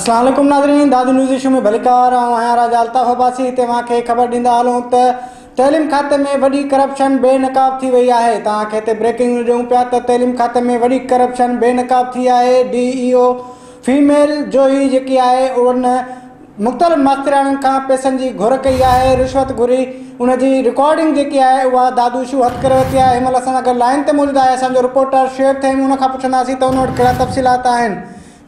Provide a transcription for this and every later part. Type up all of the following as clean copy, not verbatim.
اسلام عليڪم ناظرين دادو نيوز ايشو ۾ ڀليڪار آئون آهيان راجا الطاف عباسي هتي اوهان کي خبر ڏيندا هلون ته تعليم کاتي ۾ وڏي ڪرپشن بي نقاب ٿي وئي آهي توهان کي هتي بريڪنگ نيوز ڏيون پيا ته تعليم کاتي ۾ وڏي ڪرپشن بي نقاب ٿي آهي ڊي اي او فيميل جوهي جيڪي آهي ان مختلف ماسترياڻين کان پئسن جي گهر ڪئي آهي رشوت گهري ان جي رڪارڊنگ جيڪي آهي اها دادو اشو هٿ ڪري ورتي آهي هن مهل اسان سان گڏ لائين تي موجود آهي اسان جو رپورٽر شعيب ٿهيم ان کان پڇنداسين ته ان وٽ ڪهڙا تفصيلات آهن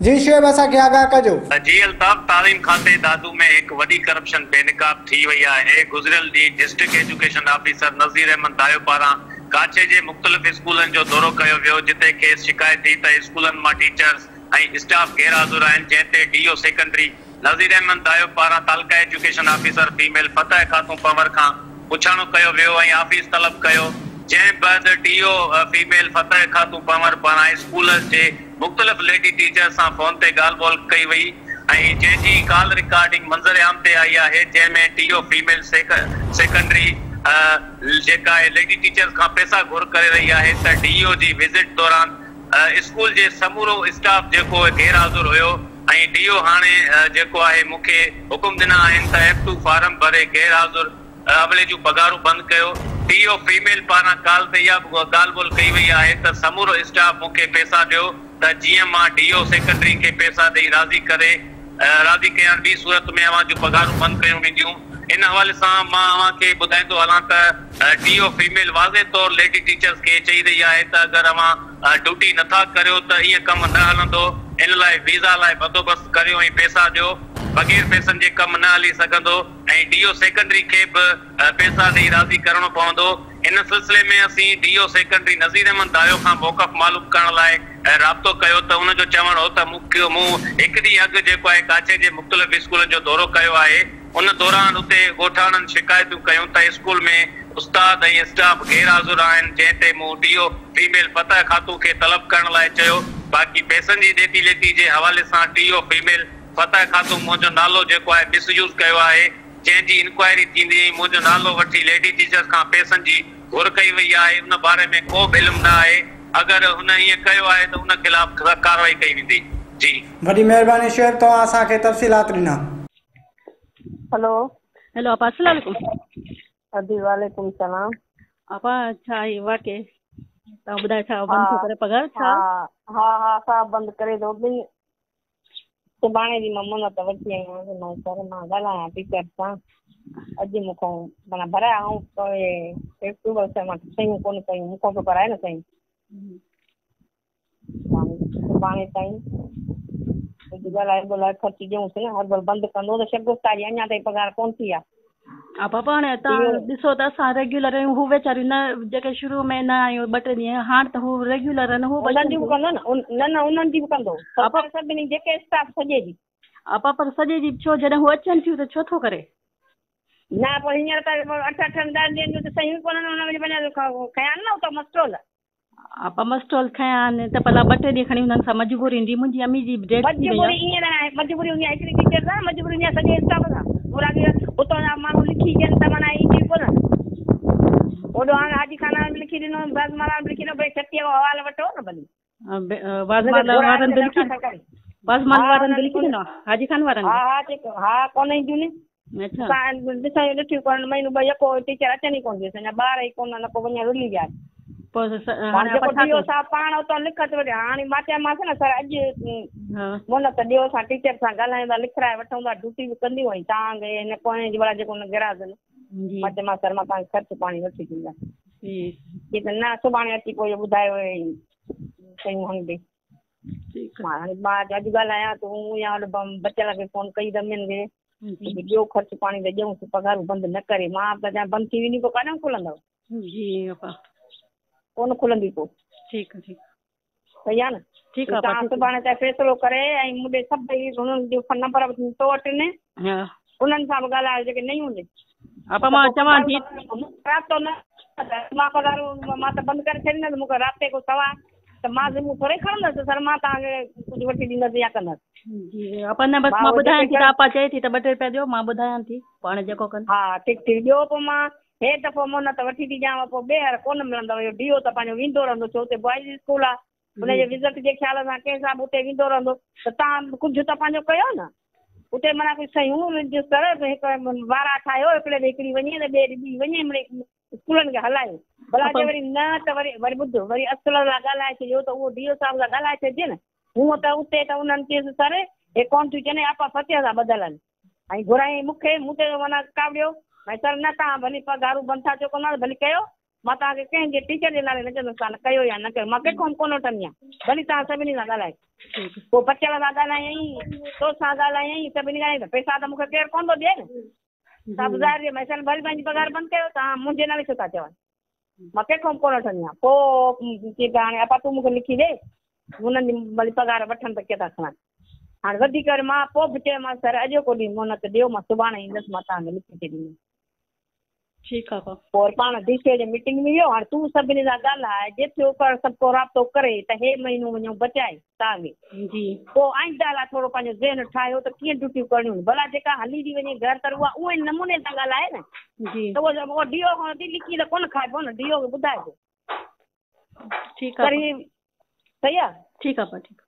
جي شعيب اسان کي آگاهه ڪجو. جي الطاف، تعليم کاتي دادو ۾ هڪ وڏي ڪرپشن بي نقاب ٿي وئي آهي، گذريل ڏينهن district education officer Nazir Ahmed Dayo پاران ڪاڇي جي مختلف اسڪولن جو دورو ڪيو ويو جتي کيس شڪايت ٿي ته اسڪولن مان ٽيچرز ۽ اسٽاف غير حاضر آهن جنهن تي D O secondary Nazir Ahmed Dayo پاران تعلقه education officer female Fateh Khatoon Panhwar کان پڇاڻو ڪيو ويو ۽ آفيس طلب ڪيو جنهن بعد ڊي او فيميل فتح خاتون پنهور پاران اسڪول جي مختلف ليڊي ٽيچرز سان فون تي ڳالهه ٻولهه ڪئي وئي ۽ جنهن جي ڪال رڪارڊنگ منظر عام تي آئي آهي جنهن ۾ ڊي او فيميل سيڪنڊري جيڪا آهي ليڊي ٽيچرز کان پئسا گهر ڪري رهي آهي ته ڊي او جي وزٽ دوران اسڪول جي سمورو اسٽاف جيڪو غير حاضر هيو ۽ ڊي او هاڻي جيڪو آهي مون کي حڪم ڏنا آهن ته ايف ٽو فارم ڀري غير حاضر عملي جون پگهارون بند ڪيو. ڊي او فيميل پاران ڪال تي اها به ڳالهه ٻولهه ڪئي وئي آهي ته سمورو اسٽاف مون کي پئسا ڏيو ته جيئن مان ڊي او سيڪنڊري کي پئسا ڏئي راضي ڪري راضي ڪيان ٻي صورت ۾ اوهان جون پگهارون بند ڪيون وينديون. ان حوالي سان مان اوهان کي ٻڌائيندو هلان ته ڊي او فيميل واضح طور ليڊي ٽيچرز کي چئي رهي آهي ته اگر اوهان ڊيوٽي نٿا ڪريو ته ائين ڪم نه هلندو ان لاء ويزا لاء بندوبست ڪريو ۽ پئسا ڏيو بغير پئسن جي ڪم نه هلي سگهندو. ۽ ڊي او سيڪنڊري کي به پئسا ڏئي راضي ڪرڻو پوندو. ان سلسلي ۾ اسين D O secondary Nazir Ahmed Dayo کان موقف معلوم ڪرڻ لاء رابطو ڪيو ته ان جو چوڻ هو ته مون هڪ ڏينهن اڳ جيڪو آهي ڪاڇي جي مختلف اسڪولن جو دورو ڪيو آهي ان دوران اتي ڳوٺاڻن شڪايتون ڪيون ته اسڪول ۾ استاد ۽ اسٽاف غير حاضر آهن جنهن تي مون ڊي او فيميل فتح خاتون کي طلب ڪرڻ لاء چيو باقي پئسن جي ڏيتي ليتي جي حوالي سان ڊي او فيميل فتح خاتون منهنجو نالو جيڪو آهي مس يوز ڪيو آهي جنهن جي انڪوائري ٿيندي ۽ منهنجو نالو وٺي ليڊي ٽيچرز کان پئسن جي گهر ڪئي وئي آهي ان باري ۾ ڪو به علم نه آهي اگر هن ائين ڪيو آهي ته ان خلاف سخت ڪارروائي ڪئي ويندي جي. وڏي مهرباني شعيب توهان اسان کي تفصيلات ڏنا. هلو. هيلو آپا السلام عليڪم. ادي وعليڪم السلام. آپا ڇا هي واقعي توهان ٻڌايو ڇا بند ٿو ڪري پگهار ڇا. ها ها ها صاحب بند ڪري ٿو ٻن سڀاڻي جي مان منت وٺي آئي آهيان مان سر مان ڳالهايان ٽيچر سان اڄ مون کان معنيٰ ڀرايا آئون اڪٽوبر سان مان صحيحون ڪونه ڪيون مون کان به ڀرائي نه صحيح سڀاڻي تائين ڪجهه ڳالهائي ٻولائي خرچ ڏيونس نه هر بل بند ڪندو ته شگفتا جي اڃا تائين پگهار ڪونه ٿي آهي ها بابا هاڻي توهان ڏسو ته اسان ريگيولر آهيون هو ويچاريون نه جيڪي شروع ۾ نه آيون ٻه ٽي ڏينهن هاڻ ته هو ريگيولر آهن هو انهن جي به ڪندو نه نه نه انهن جي به ڪندو سرڪار سڀني جيڪي اسٽاف سڄي جي. آپا پر سڄي جي ڇو جڏهن هو اچن ٿيون ته ڇو ٿو ڪري. نه پوء هينئر ته اٺ اٺ ڏهن ڏينهن جون ته صحيحون ڪونهن ان ۾ پنهنجا کنيا آهن نه اتان مسٽول. آپا مسٽول کنيا آهن ته ڀلا ٻه ٽي ڏينهن کڻي انهن سان مجبوري هوندي منهنجي امي جي به ڊيٿ ٿي وئي مجبوري آهي. ائين نه آهي مجبوري هوندي آهي هڪڙي ٽيچر سان مجبوري هوندي آهي سڄي اسٽاف سان پورا به اتان جا ماڻهو لکي ڏين ته معنيٰ ايندي ڪونه اوڏو هاڻي حاجي خان وارن به لکي ڏنو بازمال وارن به لکي ڏنو ڀئي ڇٽيء کان حوال وٺو نه ڀلي بازمال وارن به لکي بازمال وارن به لکي ڏنو حاجي خان وارن ها ها چيڪ ها ڪونه اينديون ني اڇا ڏسان ڏٺيون ڪونه مهينو ٻه يڪو ٽيچر اچن ئي ڪونه ٿيون اسان جا ٻار ئي ڪونه نه ڪو وڃي رلي ويا پوء هاڻي جيڪو ڊي او صاحب پاڻ اتان لکت وٺي هاڻي مان چيومانس نه سر اڄ مهلت ڏيو اسان ٽيچر سان ڳالهايون ٿا لکرائي وٺون ٿا ڊيوٽي به ڪنديون ۽ توهان کي هن ڪوئين جي ڀلا جيڪو هن گراز نه مان چيومانس سر مان توهان کي خرچ پاڻي وٺي ڏيندس چي ته نه سڀاڻي اچي پوء اهو ٻڌايو صحيحون هڻبي مان هاڻي مان اڄ ڳالهايان ته يا بچل کي فون ڪئي رمين کي ٻيو خرچ پاڻي ته ڏيونس پگهارون بند نه ڪري مان ته چوان بند ٿي وينديون پوء ڪڏهن کلندو جي آپا ڪونه کلندي پوء ٺيڪ آ ٺيڪ صحيح آ نه ٺيڪ آ توهان سڀاڻي تائين فيصلو ڪري ۽ مون ڏي سڀئي هنن جو نمبر به تو وٽ آهن انهن سان به ڳالهايو جيڪي نيون هجن آپا مان چوان ٿي رابطو نه مان پگهارون مان ته بند ڪري ڇڏيندس مون کي رابطي کان سواء ته مان ذمو ٿوري کڻندس سر مان توهان کي ڪجهه وٺي ڏيندس يا ڪندس. جي آپا نه بس مان ٻڌايان ٿي ته آپا چئي ٿي ته ٻه ٽي رپيا ڏيو مان ٻڌايان ٿي پوء هاڻي جيڪو ڪن. ها ٺيڪ ٺيڪ ڏيو پوء مان هي دفعو مهلت وٺي ٿي ڏيانو پوء ٻيهر ڪونه ملندو اهو ڊيو ته پنهنجو ويندو رهندو ڇو اتي بوائز اسڪول آ. ان جي وزٽ جي خيال سان ڪنهن سان به اتي ويندو رهندو ته توهان ڪجهه ته پنهنجو ڪيو نه. اتي معنيٰ ڪجهه سيون رجسٽر هڪ وارا ٺاهيو هڪڙي ڏي هڪڙي وڃي ته ٻئي ڏي ٻي وڃي مڙئي اسڪولن کي هلايو. ڀلا جي وري نه ته وري وري ٻڌ وري اصل لاء ڳالهائي ڇڏيو ته اهو ڊي او صاحب سان ڳالهائي ڇڏجي نه. هونء ته اتي ته انهن چيس سر هي ڪونه ٿيون چون آپا فتح سان ٻڌل آهن. ۽ گهرايائين مون کي مون تي معنيٰ ڪاوڙيو ڀائي سر نه توهان ڀلي پگهارون بند ٿا چئو ڪندا ته ڀلي ڪيو مان توهان کي ڪنهن جي ٽيچر جي نالي نه چوندس توهان نه ڪيو يا نه ڪيو مان ڪنهن کان به ڪونه وٺندي آهيان ڀلي توهان سڀني سان ڳالهايو. پوء بچل سان ڳالهايائين، تو سان ڳالهايائين، سڀني ڳالهايائين ته پئسا ته مون کي ڪير ڪونه ٿو ڏئي نه. سڀ ظاهر جي مئي ڀلي پنهنجي پگهار بند ڪيو توهان منهنجي نالي ڇو ٿا چون. مان ڪنهن کان به ڪونه وٺندي آهيان. پوء چئي ته هاڻي اپا تون مون کي لکي ڏي هنن جي ڀلي پگهار وٺن ته ڪيئن ٿا کڻن. هاڻي وڌيڪ وري مان پوء به چيومانس سر اڄوڪو ڏينهن مهلت ڏيو مان سڀاڻي ايندس مان توهان کي لکي ڇڏيندس. ٺيڪ آ پا. پوء پاڻ ڊي سي جي ميٽنگ ۾ ويو هاڻ تون سڀني سان ڳالهاء جيٿيو ڪر سڀ ڪو رابطو ڪري ته هي مهينو وڃون بچائي تان کي. جي. پوء آئنده لاء ٿورو پنهنجو ذهن ٺاهيو ته ڪيئن ڊيوٽيون ڪرڻيون آهن ڀلا جيڪا هلي ٿي وڃي گهر ته اها اهي نموني سان ڳالهائي نه. جي. ته اهو ڊي او کان ٿي لڪي ته ڪونه کائبو نه ڊي او کي ٻڌائبو. ٺيڪ آ. صحيح آ. ٺيڪ آ پا ٺيڪ.